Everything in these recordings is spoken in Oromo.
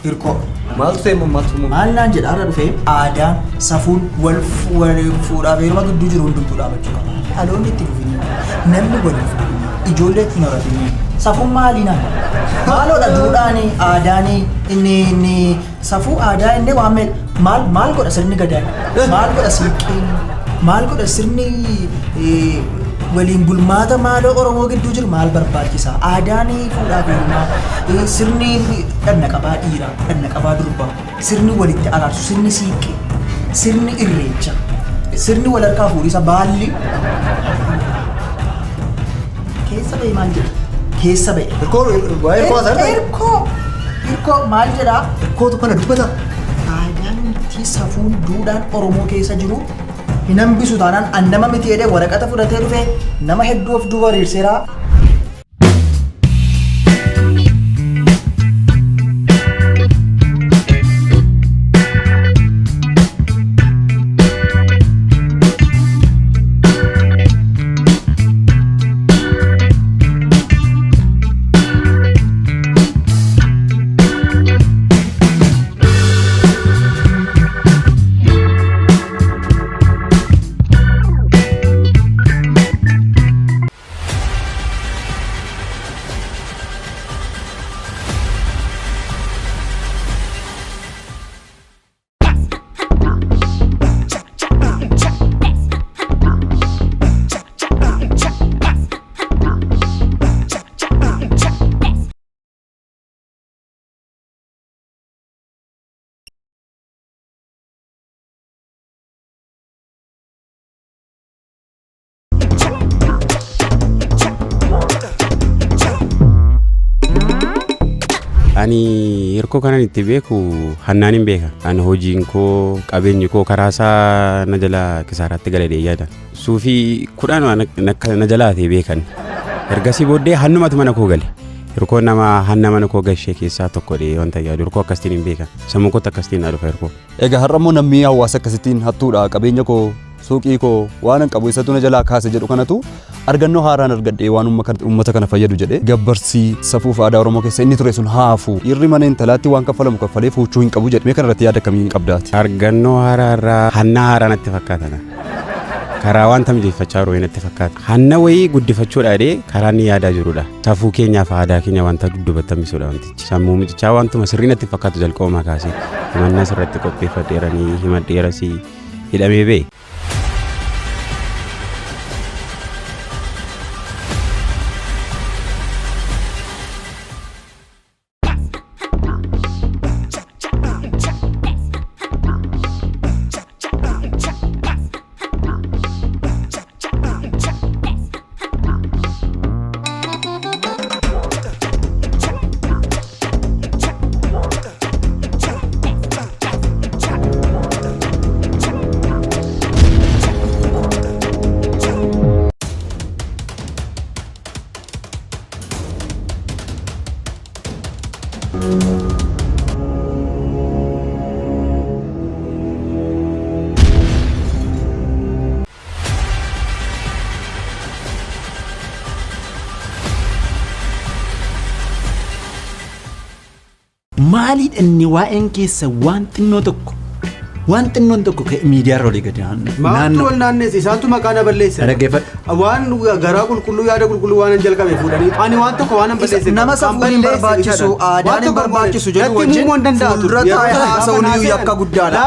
Hirkoo. Maaltu ta'e immoo maaltu immoo? Maal naan jedha har'a dhufee aadaan safuun wal fuudhaaf heeruma gidduu jiru hundumtuu dhaabachuu qaba. Dhaloonni itti fufinii namni wal hin fuudhinii ijoollee itti hin horatinii safuun maalii naan maaloodha duudhaanii aadaanii inni inni safuu aadaa inni waan meeqa maal maal godha sirni gadaa maal godha siiqqeen maal godha sirni waliin bulmaata maaloo Oromoo gidduu jiru maal barbaachisa aadaan fuudhaaf heerumaa sirni dhanna qabaa dhiiraa dhanna qabaa durbaa sirni walitti araarsu sirni siiqqee sirni irreecha sirni wal harkaa fuudhisa baalli keessa ba'e maal jedha keessa ba'e Hirkoo waa'ee hirkoo haasa'aa hirkoo hirkoo maal jedhaa Hirkootu kana dubbata. aadaan nuti safuun duudhaan Oromoo keessa jiru hin hambisu taanaan an nama miti jedhee waraqata fudhatee dhufe nama hedduu of duuba hiriirseera. Ani hirkoo kanan itti beeku hannaan hin beeka. Ani hojiin koo qabeenyi koo karaa isaa na jala kisaaraatti galee yaada. Suufii kudhan waan na jalaa ta'e beekan. Ergasii booddee hannumatu mana koo gale. Hirkoon nama hanna mana koo gashee keessaa tokko dhee wanta yaadu hirkoo akkasitiin hin beekan. Sammuu kootti akkasitiin na dhufa hirkoo. Egaa har'a immoo namni hawaasa akkasittiin hattuudha qabeenya koo suuqii koo waan an qabu isatu na jalaa kaase jedhu kanatu argannoo haaraan argadhee waan uummata kana fayyadu jedhee gabbarsii safuuf aadaa Oromoo keessa inni ture sun haafu dhiirri mana intalaatti waan kaffalamu kaffalee fuuchuu hin qabu jedhe mee kana irratti yaada akkamii qabdaati? Argannoo haaraa irraa hannaa haaraa natti fakkaata. Karaa wanta mijeeffachaa jiru natti fakkaata. Hanna wayii guddifachuudha jedhee karaa inni yaadaa jirudha. Safuu keenyaaf aadaa keenya wanta dudduubatti hambisuudha wantichi. Sammuu mucichaa wantuma sirrii natti fakkaatu jalqabumaa kaasee himannaa sirratti qopheeffadheeranii himadheerasii hidhamee ba'e. Maaliidha inni waa'een keessa waan xinnoo tokko waan xinnoon tokko ka'e miidiyaarra olii gadi Maaltu wal naanneesse isaantu maqaa na balleesse. Dhaggeeffadhu. Waan garaa qulqulluu yaada qulqulluu waan hin jalqabe fuudhanii ani waan tokko waan hin balleesse. Nama safuun hin barbaachisu aadaan hin barbaachisu jedhu wajjin fuuldura taa'ee haasa'uun iyyuu yakka guddaadha.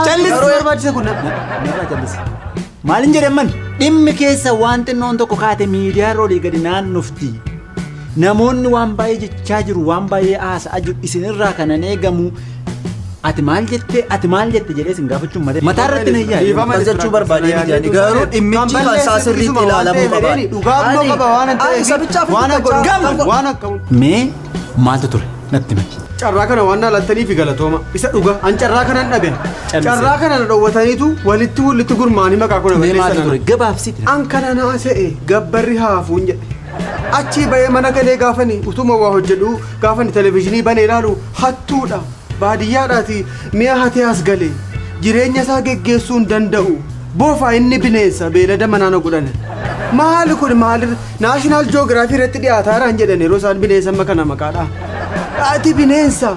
Callisii barbaachisa kun. Narraa callisi. Maalin jedhan dhimmi keessa waan xinnoon tokko kaate miidiyaarra olii gadi naannofti. Namoonni waan baay'ee jechaa jiru waan baay'ee haasa'aa jiru isinirraa kanan eegamu ati maal jette ati maal jette jedhee isin gaafachuun malee mataa irratti na iyyaa. Akkas jechuu barbaadee miti ani garuu dhimmichi kan isaa sirriitti ilaalamuu qaba. Dhugaa immoo qaba waan hin Ani sabichaaf waan dubbachaa waan akka Mee maaltu ture natti himi. carraa kana waan laattanii fi galatooma isa dhuga an carraa kanan dhabe Callisee. carraa kana na dhowwataniitu walitti walitti gurmaanii maqaa kuna Mee maaltu ture balleessan gabaabsiti. an kana naa se'e gabbarri haafuun jedhe achii ba'ee mana galee gaafani utuma waa hojjedhu gaafani televizhinii banee ilaalu hattuudha baadiyyaadhaati mi'a hatee as gale jireenya isaa geggeessuu hin danda'u boofaa inni bineensa beelada manaa na godhan maali kun maali National Geography irratti dhiyaataaraan jedhan yeroo isaan bineensa amma kana maqaadha ati bineensa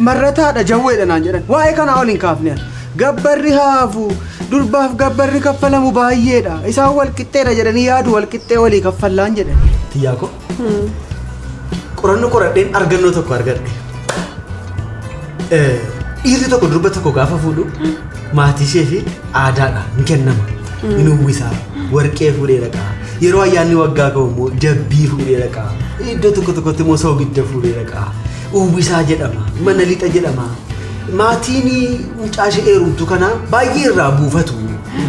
Marrataadha jawweedha naan jedhan. Waa'ee kanaa ol hin kaafne. Gabbarri haafu durbaaf gabbarri kaffalamu baay'eedha. Isaan wal qixxeedha jedhanii yaadu wal qixxee walii kaffallaan jedhan. Tiyyaako. Qorannoo qoradheen argannoo tokko argadhe. Dhiirri tokko durba tokko gaafa fuudhu maatii ishee fi aadaadha hin kennama. Hin uwwisaa warqee fuudhee dhaqaa. Yeroo ayyaanni waggaa ga'u immoo jabbii fuudhee dhaqaa. Iddoo tokko tokkotti immoo soogidda fuudhee dhaqaa. Uwwisaa jedhama. Mana lixa jedhama. Maatiin mucaa ishee heerumtu kana baay'ee irraa buufatu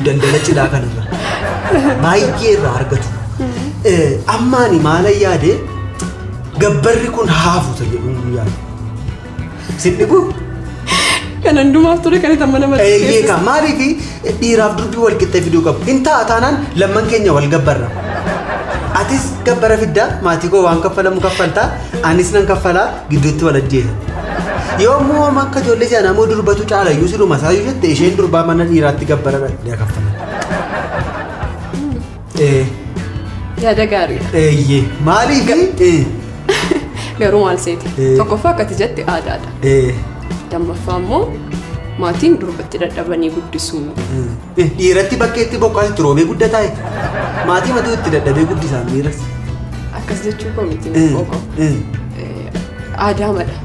daldala cidhaa kanarra. Baay'ee irraa argatu. Ammaani maala yaade gabbarri kun haafu jedhu yaadu. Sin dhibuu? Kan hundumaaf ture kan itti mana maddisiisu. Eegaa maaliif dhiiraaf durbii wal qixxee fiduu qabu? Hin ta'a taanaan lamman keenya wal gabbarra. Atis gabbara fiddaa maatii koo waan kaffalamu kaffaltaa anis nan kaffalaa gidduutti wal ajjeesa. Yoo immoo akka ijoollee si'anaa immoo durbatu caala iyyuu siluma isaa iyyuu jette isheen durbaa mana dhiiraatti gabbara dhaqnee kaffala. Yaada gaariidha. Eeyyee maaliif? Garuu maal seeti? Tokkoffaa akkati jette aadaadha. Lammaffaa immoo maatiin durbatti dadhabanii guddisuu. Dhiiratti bakkeetti bokkaatti roobee guddataa. Maatii matuu itti dadhabee guddisaan dhiiras. Akkas jechuu koo miti qoqo. Aadaa mala.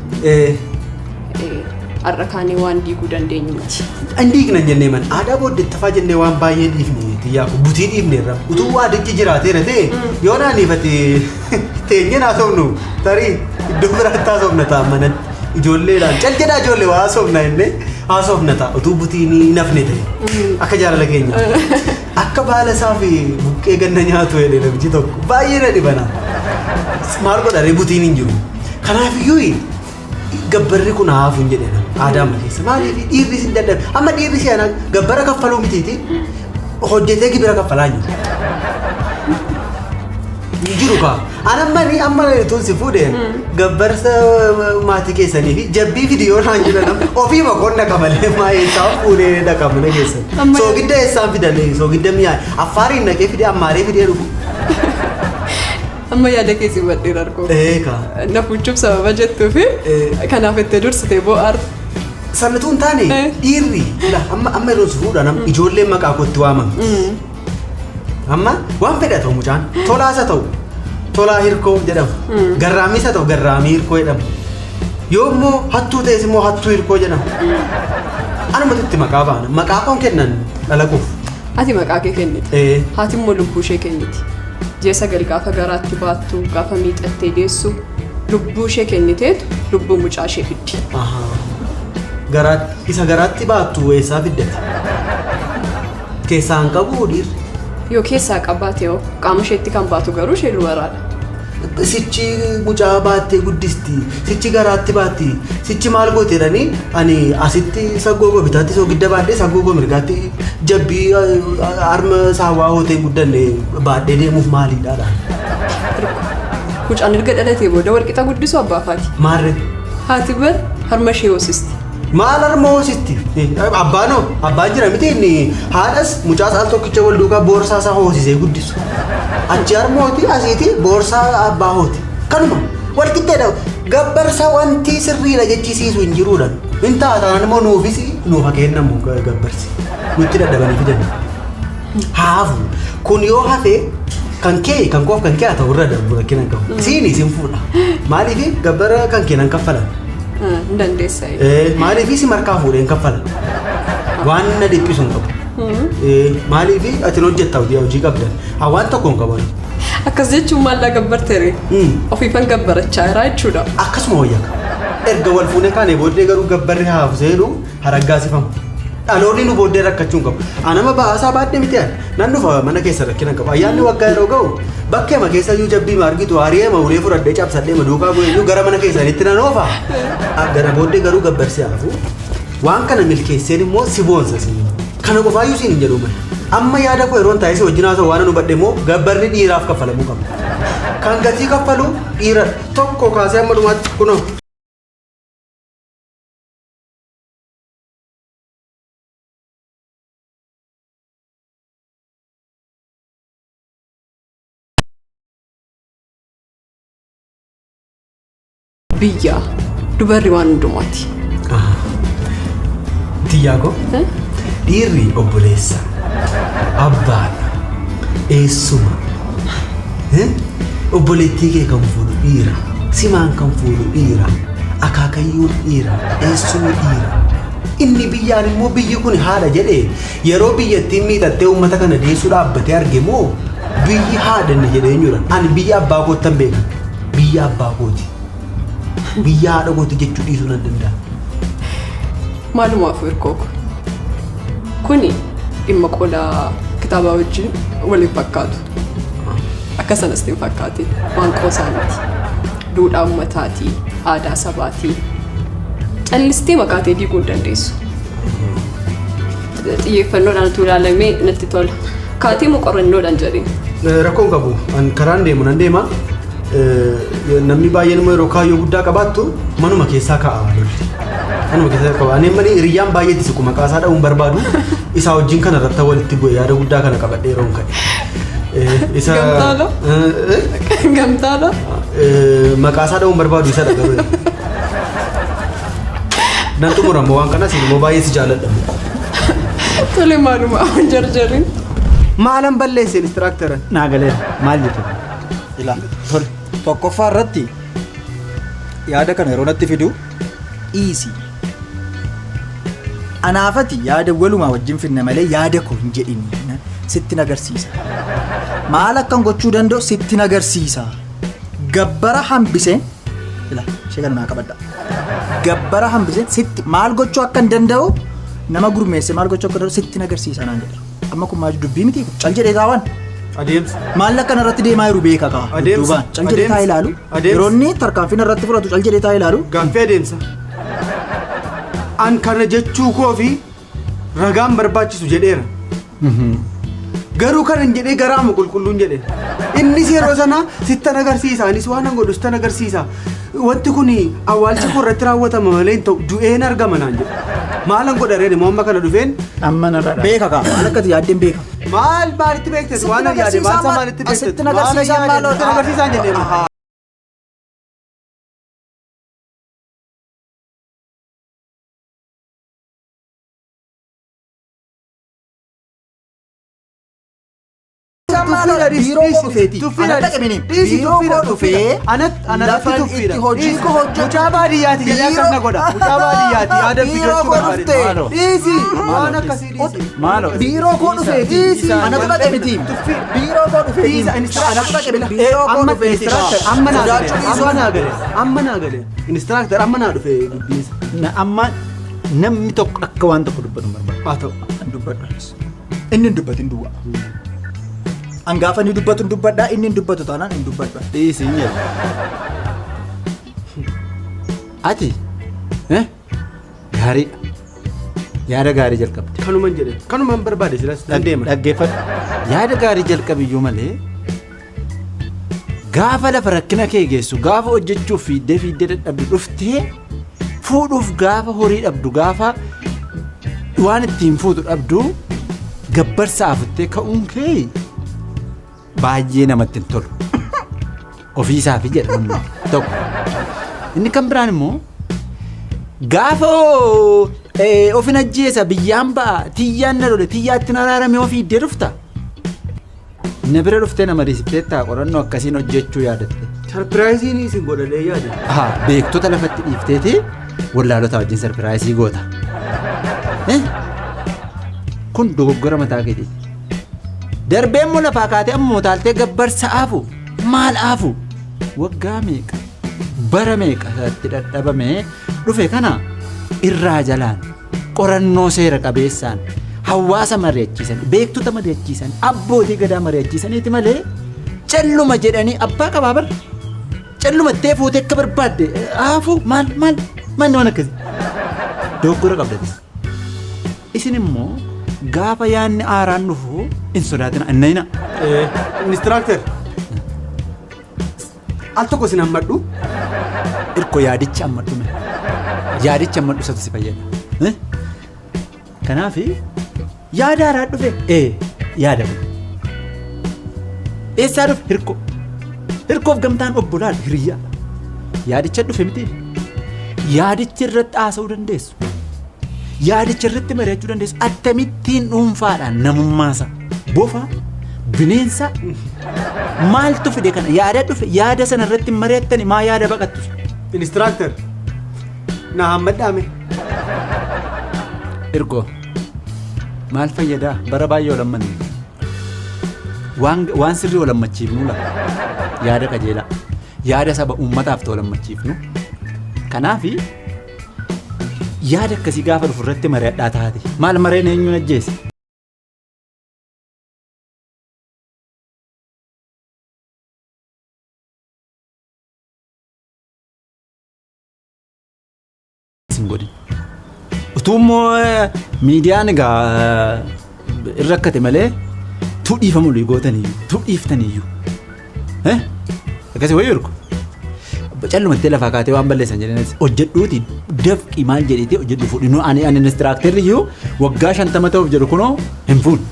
Har'a kaanee waan diiguu dandeenyu miti. Hin diignan jennee man aadaa booddettafaa jennee waan baay'ee dhiifne xiyyaako butii dhiifne irra utuu waadichi jiraateera ta'e yoo naanifate teenyeen haasofnu tarii iddoo biraatti haasofna ta'a manatti ijoolleedhaan cal jedhaa ijoollee waa haasofna jennee haasofna ta'a utuu butiin hin hafne ta'e akka jaalala keenya akka baala isaa fi buqqee ganna nyaatu jedhee namichi tokko baay'ee na dhibana maal godharee butiin hin jiru kanaafiyyuu gabbarri kun haafu hin jedhee aadaa keessa maaliif dhiirri sin dadhabe amma dhiirri si'anaa gabbara kaffaluu mitiiti hojjetee gibira kaffalaa jiru. Hin jiru kaa an amma tun si fuudhe gabbarsa maatii keessanii fi jabbii fidi yoo naan jedhan ofii makoon dhaqa malee maa eessaan fuudhee dhaqa mana keessan soogidda eessaan fidanii soogidda mi'aaye affaariin naqee fidee ammaaree fidee dhufu. Amma yaada keessi hubadheera argoo. Eegaa. Na fuuchuuf sababa jettuu fi kanaaf itti dursitee boo'aarta. Sanatu hin taane dhiirri amma yeroo si fuudhan ijoolleen maqaa kootti waamamti. Amma waan fedha ta'u mucaan tolaas haa ta'u tolaa hirkoo jedhama. Garraamiis haa ta'u garraamii hirkoo jedhama. Yoo immoo hattuu ta'es immoo hattuu hirkoo jedhama. Anumatu itti maqaa baana maqaa koon kennan dhala koof. Ati maqaa kee kenniti. Haati immoo lubbuu ishee kenniti. Ji'a sagal gaafa garaatti baattu gaafa miidhattee deessu lubbuu ishee kenniteetu lubbuu mucaa ishee fiddi. Isa garaatti baattu eessaa fiddati? Keessaa hin qabu dhiirri. Yoo keessaa qabaate hoo qaama isheetti kan baatu garuu ishee dubaraadha. Sichi mucaa baattee guddisti, sichi garaatti baatti, sichi maal goote jedhanii ani asitti saggoo bitaatti soogidda baadhee saggoo mirgaatti jabbii harma saawwaa hootee guddanne baadhee deemuuf maaliidha? Mucaan erga dhalatee booda walqixa guddisu abbaa faati. Maarree? Haati bar harma ishee hoosisti. Maal harma hoosisti? Abbaanoo abbaan jira miti inni haadhas mucaas al tokkicha wal duukaa boorsaa isaa hoosisee guddisu. Achi harma hooti asiiti boorsaa abbaa hooti. Kanuma wal qixxeedha. Gabbarsa wanti sirriidha jechisiisu hin jiruudha. Hin ta'a taanaan immoo nuufis nuuf haa kennamu gabbarsi. Nutti dadhabanii fidan. Haafu kun yoo hafe kan kee kan koof kan kee haa ta'u irra darbu rakkina hin qabu. Siini sin fuudha. Maaliif gabbara kan kee nan kaffalan? Hin dandeessa. Maaliif si markaa fuudhee hin kaffalan? Waan na dhiphisu hin qabu. Maaliif ati hojjetta hojii qabdan? Waan tokko hin qaban. Akkas jechuun maallaa gabbarteere? Ofiifan gabbarachaa jira jechuudha. Akkasuma wayyaa. Erga wal fuunee kaanee booddee garuu gabbarri haafu seenu haraggaasifamu. Dhaloonni nu booddee rakkachuu hin qabu. Anama ba'aasaa baadhee miti ani. Nan dhufa mana keessa rakkina hin qabu. Ayyaanni waggaa yeroo ga'u bakkeema keessa iyyuu jabbii ma argitu hari'eema ulee fudhadhee cabsadhee ma duukaa bu'ee iyyuu gara mana keessanitti nan oofa. Gara booddee garuu gabbarsi haafu. Waan kana milkeesseen immoo si boonsa siin. Kana qofaayyuu siin hin jedhu mana. Amma yaada koo yeroon taa'ee si wajjin haasa'u waan nu hubadhe immoo gabbarri dhiiraaf kaffalamuu qaba. Kan gatii kaffalu dhiira tokko kaasee amma dhumaatti kunoo. Biyya Dubarri waan hundumaati. Tiyyaa koo dhiirri obboleessa, abbaadha, eessuma. Obboleettii kee kan fuudhu dhiira, simaan kan fuudhu dhiira, akaakayyuun dhiira, eessumni dhiira. Inni biyyaan immoo biyyi kun haadha jedhee yeroo biyyattiin miidhattee uummata kana deessuu dhaabbatee arge moo biyyi haadha inni jedhee eenyudha? Ani biyya abbaa koottan beeka. Biyya abbaa kooti. Biyya haadha kooti jechuu dhiisuu nan danda'a. Maalumaaf hirkoo ko. Kuni dhimma qola kitaabaa wajjin waliin fakkaatu. Akka sanas hin fakkaatin waan qoosaa miti. Duudhaa uummataati, aadaa sabaati. Callistee maqaa ta'e diiguu hin dandeessu. Xiyyeeffannoodhaan utuu ilaalamee natti tola. Kaatee moo qorannoodhaan jedheen? Rakkoon qabu. An karaan deemu nan deema. Namni baay'een immoo yeroo kaayyoo guddaa qabaattu manuma keessaa kaa'a lolli. Manuma keessaa qaba. Ani malee hiriyyaan baay'eetti siqu maqaa isaa dha'uun barbaadu. Isaa wajjin kana irratti walitti bu'e yaada guddaa kana qabadhee yeroon ka'e. Isa Gamtaala? Gamtaala? Maqaa isaa dha'uun barbaadu isa dha garuu. Nan xumurama waan kanas immoo baay'ee si jaalladha. Tole maaluma jarjarin. Maalan balleesse instructor? Naa galeera. Maal jettu? Ilaa tole tokkoffaa irratti yaada kana yeroo natti fidu dhiisi. Anaafati yaada walumaa wajjin finna malee yaada koo hin jedhini sitti nagarsiisa. Maal akkan gochuu danda'u sitti nagarsiisa. Gabbara hambiseen ilaa ishee kana naa qabadha. Gabbara hambiseen sitti maal gochuu akkan danda'u nama gurmeesse maal gochuu akka danda'u sitti nagarsiisa naan jedha. Amma kun maal dubbii miti cal jedhee taa'an. Adeemsa. Maal akka irratti deemaa jiru beeka kaa. Adeemsa. Duubaan cal jedhee taa'ee ilaalu. Adeemsa. Yeroo inni tarkaanfiin irratti fudhatu cal jedhee taa'ee ilaalu. Gaaffii adeemsa. An kana jechuu koo fi ragaan barbaachisu jedheera. Garuu kanan jedhee garaamu qulqulluun jedhe. Innis yeroo sana sittan agarsiisa anis waan an godhu sittan agarsiisa. Wanti kun awwaalcha koo irratti raawwatama malee hin ta'u du'een argama naan jedhe. Maalan godha reen immoo amma kana dhufeen Amma narra dha. Beeka kaa maal akkati yaaddeen beeka. maal maalitti beekte waan an yaade maal isaa maalitti beekte Sitti nagarsiisaa maal sitti nagarsiisaan jedhee. Biiroo koo dhufeeti. Ana dhaqe biiroo koo dhufee lafa itti hojii koo hojjetu. Mucaa baadiyyaati jedhee akkas na godha. Mucaa baadiyyaati yaada Biiroo fidachuu koo barbaade. dhuftee. Dhiisi waan akkasii dhiisi. Maaloo. Biiroo koo dhufeeti. Anatu dhaqe miti. Biiroo koo dhufeeti. Anatu dhaqe miti. Biiroo koo Amma dhufeeti. instructor amma naa gale Sodaachuu amma naa gale amma naa gale instructor amma naa dhufe dubbiinsa. Na amma namni tokko akka waan tokko dubbatu hin barbaadu. Haa ta'u. Dubbadhu. Inni hin dubbatin duwwaa. An gaafa inni dubbatu hin dubbadhaa inni hin dubbatu taanaan hin dubbadha. Dhiisi hin jedhu. Ati gaariidha. Yaada gaarii jalqabde. Kanuman jedhe kanuman barbaade silas nan deema. Dhaggeeffadhu. Yaada gaarii jalqabiyyuu malee gaafa lafa rakkina kee geessu gaafa hojjechuuf fiiddee fiiddee dadhabdu dhuftee fuudhuuf gaafa horii dhabdu gaafa waan ittiin fuutu dhabdu gabbarsa afuttee ka'uun kee baay'ee namatti hin tolu. Ofiisaafi jedha namni tokko. Inni kan biraan immoo gaafa ofin ajjeesa biyyaan ba'a tiyyaan na lole tiyyaatti na araarame ofii iddee dhufta. Na bira dhuftee nama riisiftee ta'a qorannoo akkasiin hojjechuu yaadatte. Sarpiraayiziin isin godhadhee yaade. Haa beektota lafatti dhiifteeti wallaalota wajjin sarpiraayizii goota. Kun dogoggora mataa keetiiti. Darbee immoo lafaa kaatee amma utaaltee gabbarsa aafu maal aafu waggaa meeqa bara meeqa irratti dadhabamee dhufe kana irraa jalaan qorannoo seera qabeessaan hawaasa mari'achiisan beektota mari'achiisan abbootii gadaa mari'achiisaniiti malee calluma jedhanii abbaa qabaa bara callumattee fuutee akka barbaadde aafu maal maal manni waan akkasii dogoggora qabdatis. Isin immoo gaafa yaadni haaraan dhufu hin sodaatina innayina. Instructor al tokko isin hammadhu. Irko yaadicha hammadhu mee. Yaadicha hammadhu isatu si fayyada. Kanaaf yaada haaraa dhufe yaada kun. Eessaa dhufe hirkoo. Hirkoof gamtaan obbolaadha hiriyyaa. Yaadicha dhufe miti. Yaadichi irratti haasa'uu dandeessu. Yaadicha irratti mari'achuu dandeessu. Akkamittiin dhuunfaadhaan namummaasa bofa bineensa maaltu fide kana yaada dhufe yaada sana irratti mari'attani maa yaada baqattu? Instructor na hammadhaame. Irkoo maal fayyadaa bara baay'ee olammanne waan sirrii olammachiifnu lafa yaada qajeelaa yaada saba uummataaf ta'u olammachiifnu kanaafi yaada akkasii gaafa dhufu irratti mari'adhaa taate maal mareen eenyuun ajjeese? Godhin. Utuu immoo miidiyaan egaa irra rakkate malee tuu dhiifamu gootaniyyuu tuu dhiiftaniyyuu. Akkasii wayii ergu. Callumattee lafaa kaatee waan balleessan jedhanii hojjedhuuti dafqi maal jedheetee hojjedhu fuudhi. Ani inistiraaktarri iyyuu waggaa 50 ta'uuf jedhu kunoo hin fuudhu.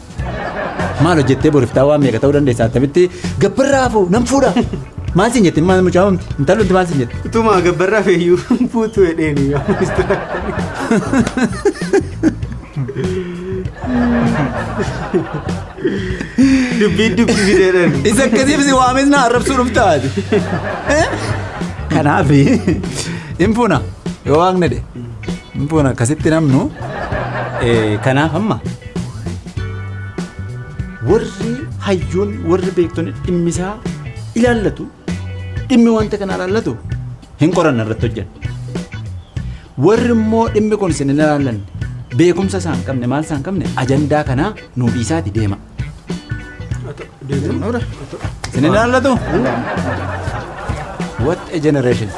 Maal hojjettee boriftaa waan meeqa ta'uu dandeessa attamitti gabbarraa fuu nan fuudha. Maal siin jette maal mucaa mamti intalli maal siin jette. Utuma gabbarraa feeyyuu fuutu jedheeni instructor. Dubbii dubbii fideedhaan. Isa akkasiif si waames na arrabsuu dhuftaati. Kanaaf hin fuuna yoo waaqni dhe hin fuuna akkasitti namnu kanaaf amma warri hayyoon warri beektonni dhimmisaa ilaallatu dhimmi wanta kana ilaallatu hin qoranna irratti hojjenna. Warri immoo dhimmi kun isin hin ilaallanne beekumsa isaan qabne maal isaan qabne ajandaa kanaa nuu dhiisaati deema. Isin hin ilaallatu? What a generation.